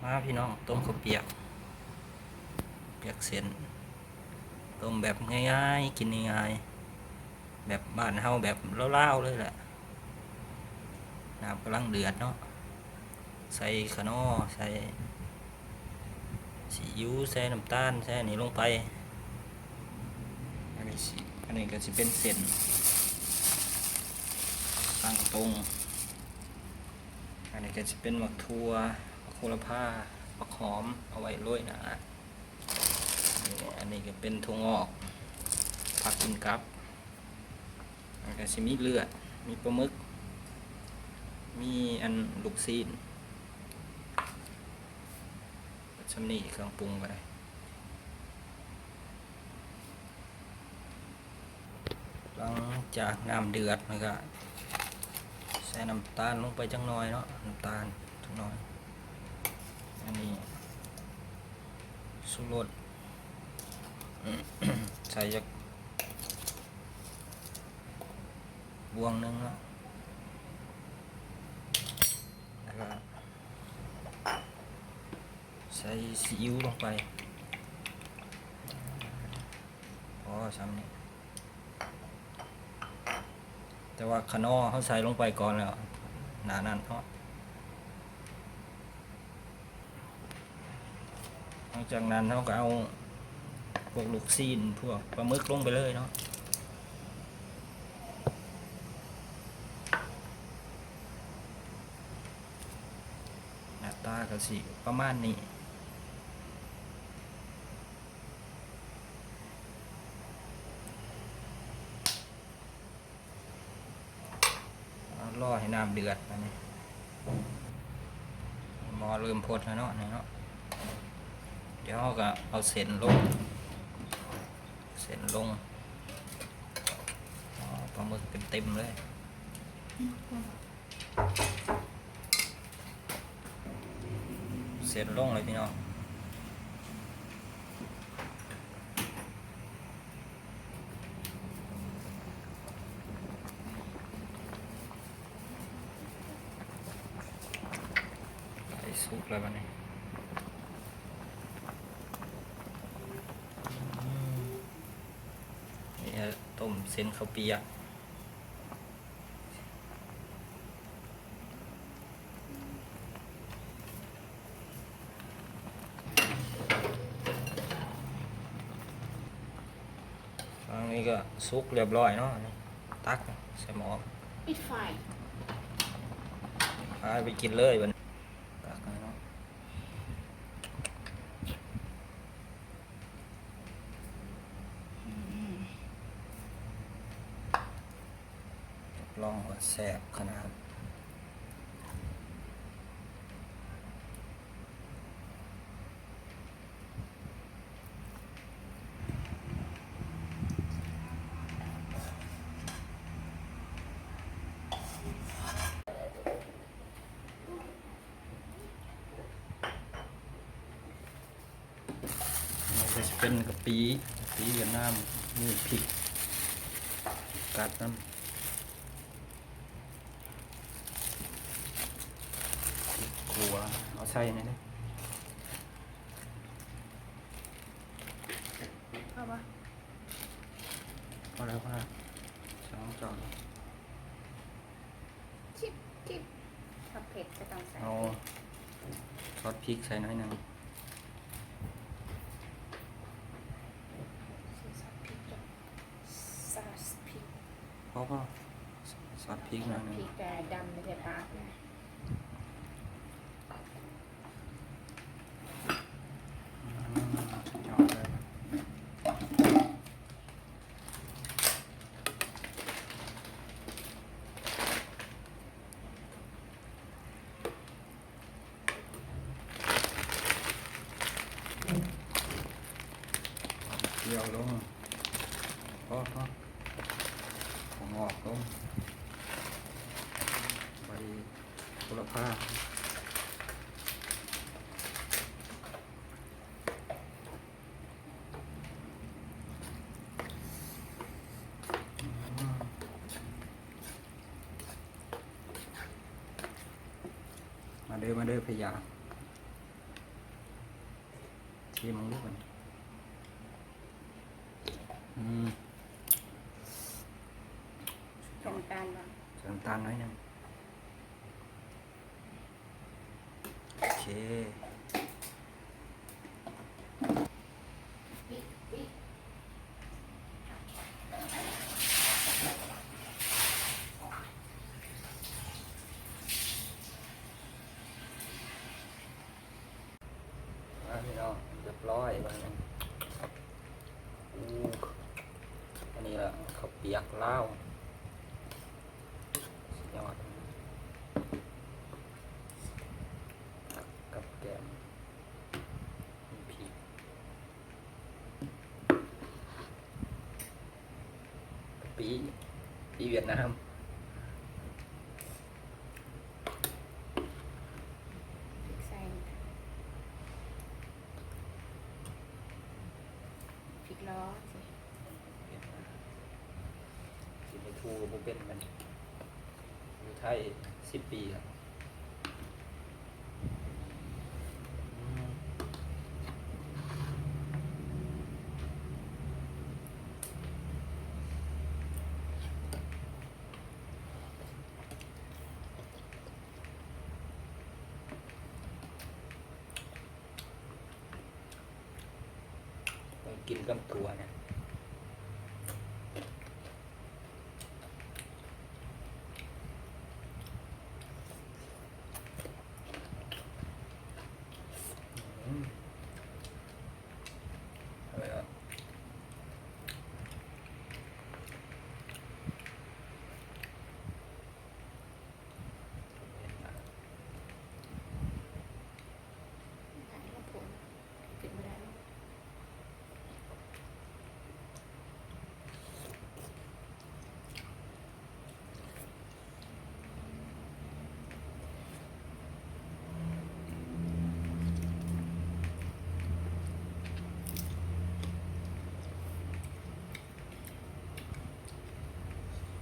ມາພີ່ນ້ອງ ຕົ້ມເຂົ້າປຽກ ປຽກເສັ້ນ ຕົ້ມແບບງ່າຍໆ ກິນງ່າຍໆ ແບບບ້ານເຮົາ ແບບລາວໆເລີຍແຫຼະ. ນ້ຳກຳລັງເດືອດເນາະ ໃສ່ຂະໜໍ່ ໃສ່ ຊີອິ້ວ ໃສ່ນ້ຳຕານ ໃສ່ອັນນີ້ລົງໄປ. ອັນນີ້ຊິ ອັນນີ້ກໍຊິເປັນເສັ້ນຕັ້ງຕົງ. ອັນນີ້ກໍຊິເປັນໝາກຖົ່ວ ໝາກໂຫລະພາ ຜັກຫອມ ເອົາໄວ້ໂລຍໜ້າ. ອັນນີ້ກໍເປັນຖົ່ວງອກ ຜັກກິນກັບ. ແລ້ວກໍຊິມີເລືອດ ມີປາໝຶກ ມີອັນລູກຊີ້ນ ສ່ຳນີ້ ເຄື່ອງປຸງກໍໄດ້. ຫຼັງຈາກນ້ຳເດືອດ ແລ້ວກໍໃສ່ນ້ຳຕານລົງໄປຈັກໜ່ອຍເນາະ ນ້ຳຕານຈັກໜ່ອຍ. ອັນນີ້ ຊູລົດ ໃສ່ຈັກບ່ວງໜຶ່ງເນາະ ແລ້ວກໍໃສ່ຊີອິ້ວລົງໄປ ພໍສ່ຳນີ້. ແຕ່ວ່າຂະໜໍ່ເຮົາໃສ່ລົງໄປກ່ອນແລ້ວ ໜ້ານັ້ນເນາະ. ຫຼັງຈາກນັ້ນເຮົາກໍເອົາພວກລູກຊີ້ນ ພວກປາໝຶກລົງໄປເລີຍເນາະ. ໜ້າຕາກໍຊິປະມານນີ້. ລໍໃຫ້ນ້ຳເດືອດ ບາດນີ້ໝໍ້ເລີ່ມຟົດແລ້ວເນາະ ນີ້ເນາະ. ດຽວເຮົາກໍເອົາເສັ້ນລົງ ເສັ້ນລົງ ອໍ ປາໝຶກເຕັມໆເລີຍ. ເສັ້ນລົງເລີຍພີ່ນ້ອງ ໃກ້ສຸກແລ້ວບາດນີ້. ອືມ ນີ້ ຕົ້ມເສັ້ນເຂົ້າປຽກ. ອັນນີ້ກໍສຸກຮຽບຮ້ອຍເນາະ ນີ້ ຕັກໃສ່ໝໍ້ ປິດໄຟ ພາໄປກິນເລີຍບາດນີ້. ຕັກໃຫ້ເນາະ. ອືມ ຮັບຮອງວ່າແຊບຂະໜາດ. ແລ້ວກໍຊິເປັນກະປິ ກະປິຫວຽດນາມ ມີພິກກັດນຳ ພິກຂົ້ວ ເອົາໃສ່ໃນນີ້. ພໍບໍ່? ພໍແລ້ວ ພໍແລ້ວ ສອງຈອນ. ຄິດ ຄິດ ຖ້າເຜັດກໍຕ້ອງໃສ່ ເອົາ ເຜັດ ຊອດພິກໃສ່ໜ້ອຍໜຶ່ງ ໃສ່ຊອດພິກ ຊອດພິກ ພໍ ພໍ ຊອດພິກໜ້ອຍໜຶ່ງ ພິກກໍດຳໃສ່ປາກ. ອືມ ສຸດຍອດເລີຍ. ເຈີຍລົງ ພໍ ພໍ ຫອມງອກລົງ ໃບ ໂຫລະພາ ມາເດີ ມາເດີພະຍາ. ຊີມເບິ່ງດູບັດນີ້. ອືມ ໃສ່ນ້ຳຕານບໍ່? ໃສ່ນ້ຳຕານໜ້ອຍໜຶ່ງ. ໂອເຄ ມາພີ່ນ້ອງ ຮຽບຮ້ອຍບາດນີ້. ອູ້ ອັນນີ້ລະເຂົ້າປຽກລາວ ສຸດຍອດ ຜັກກັບແກ້ມ ມີພິກ ກະປິ ປິຫວຽດນາມ ໃສ່ ພິກລໍຊິ ກິນໄປທູກະບໍ່ເປັນ ມັນຢູ່ໄທສິບປີແລ້ວ. ຕ້ອງກິນກັບຖົ່ວນະ. ອືມ ອະໄລວະ?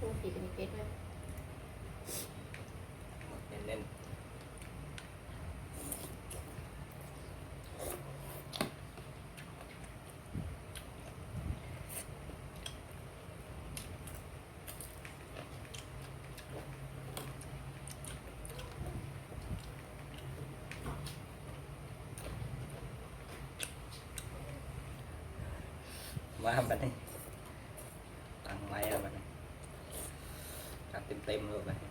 ໂອ້ ເຜັດ ອັນນີ້ເຜັດເວີຍ ເນັ້ນໆ. ມາບັດນີ້ ຕັ້ງໄມ້ແລ້ວບັດນີ້ ຈັດເຕັມໆໂລດບັດນີ້.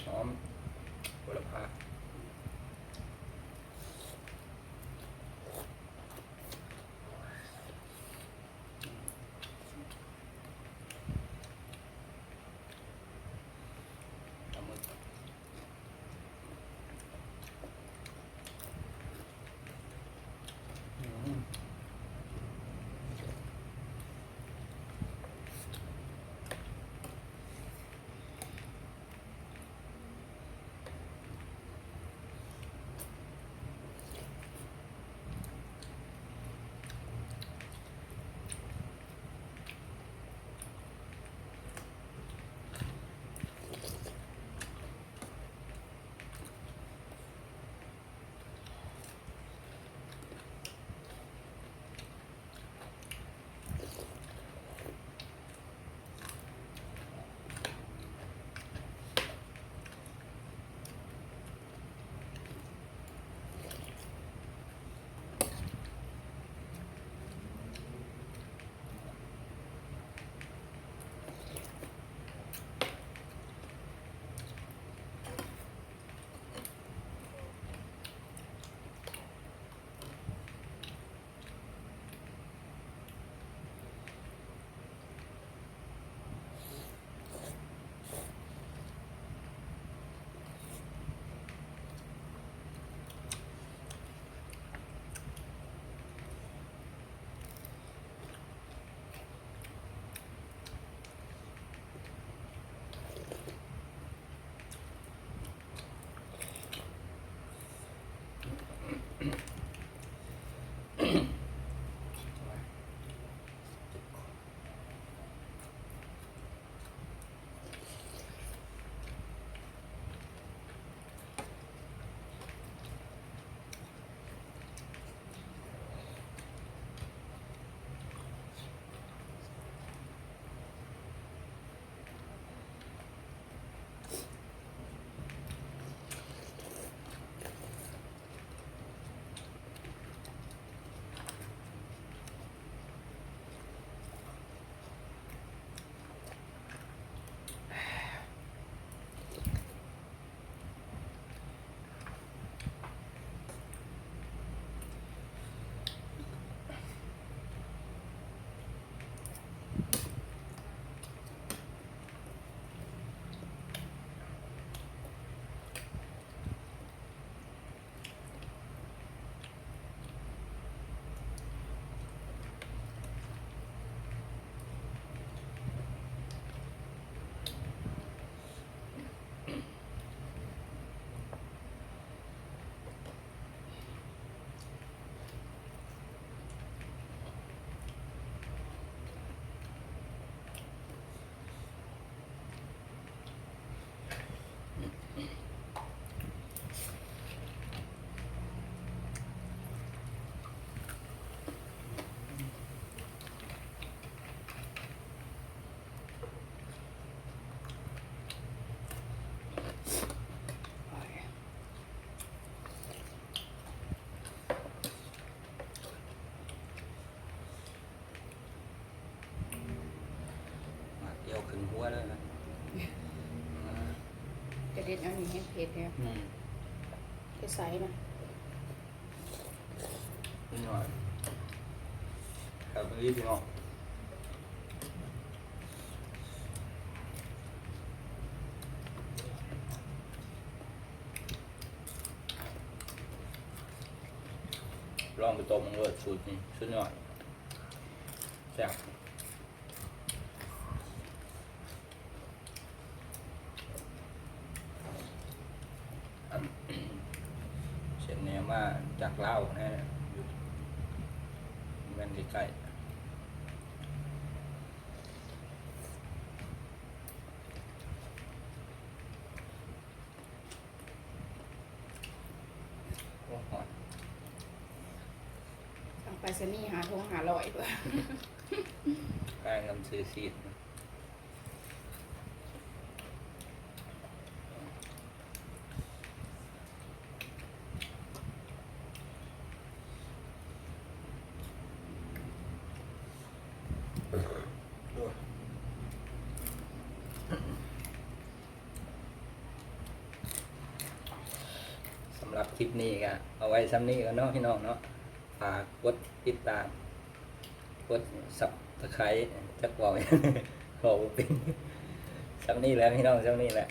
ຫອມໂຫລະພາ. ປາໝຶກ. ວເລີຍນະ ຈະເດັດອັນນີ້ແຮງເຜັດແຮງ ອືມ ຈະໃສ່ນະ ນິດໜ້ອຍ ແຊບອີ່ຫຼີພີ່ນ້ອງ. ລອງໄປຕົ້ມເບິ່ງໂລດ ສູດນີ້ສຸດຍອດ ແຊບ. ເສັ້ນນີ້ມາຈາກລາວແທ້ ຢູ່ແມ່ນໃກ້ໆ. ໂອ້ ຮ້ອນ ທາງໄປສະນີຫາຖົງຫ້າຮ້ອຍ ແພງນຳຊື້ຊີ້ນ. ສຳລັບຄລິບນີ້ກະເອົາໄວ້ຊ່ຳນີ້ກ່ອນເນາະ ພີ່ນ້ອງເນາະ. ຝາກກົດຕິດຕາມ ກົດຊັບສະໄຄຣບ໌ ຈັກເວົ້າຫຍັງ ເວົ້າບໍ່ເປັນ. ຊ່ຳນີ້ແຫຼະ ພີ່ນ້ອງ ຊ່ຳນີ້ແຫຼະ.